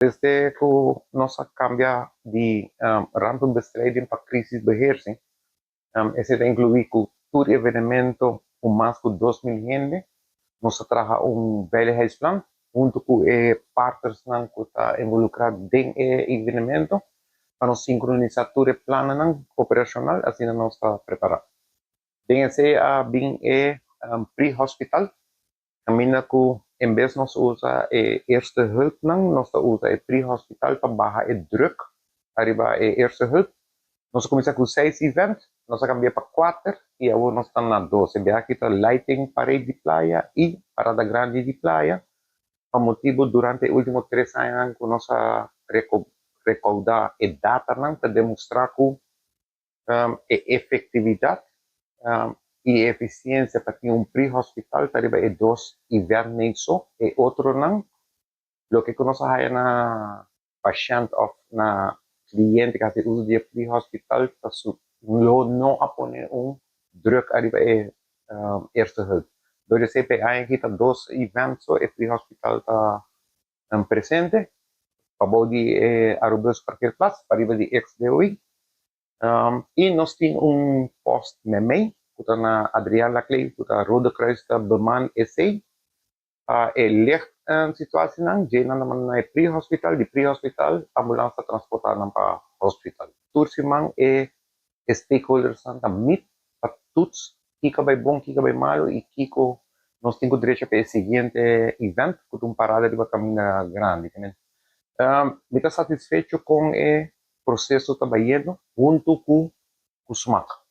Desde ku nos a kambia di rampenbestrijding pa crisisbeheersing, esei ta inkluí ku tur evenemento ku mas ku 2000 hende, nos a traha un veiligheidsplan huntu ku e partnersnan ku ta involukrá den e evenemento pa nos sinkronisá tur e plannan operashonal, asina nos ta prepará. Den esei a bin e pre-hospital, kaminda ku en bes nos usa e eerste hulpnan, nos ta usa e pre-hospital pa baha e druk ariba e eerste hulp. Nos a kuminsá ku seis event, nos a kambia pa kuater i awor nos ta na dos. E biaha aki ta Lighting Parade di Playa i Parada Grandi di Playa, pa motibu durante e último 3 añanan ku nos a rekoudá e datanan ta demostrá ku e efektividat i e efisiensia pa tin un pre-hospital ta riba e dos eventnan so. E otronan, loke ku nos a haya na pashènt òf na kliente ku hasi uso di e pre-hospital ta su lo no a pone un druk ariba e eerste hulp. Dor di esei pa e aña aki ta dos event so e pre-hospital ta presente, pabou di e Arubus parkeerplaats, pariba di ex DOI. I nos tin un post meimei ku ta na Adriaan Laclé, ku ta Rode Kruis ta beman esei pa e licht situasienan. Dje nan ta manda na e pre-hospital, di pre-hospital ambulans ta transporta nan pa hospital. Tur siman e stakeholdersnan ta meet pa toets kiko a bai bon, kiko a bai malu i kiko nos tin ku drecha pa e siguiente event ku ta un parada riba kaminda grandi. Mi ta satisfecho kon e proseso ta bayendo huntu ku smak.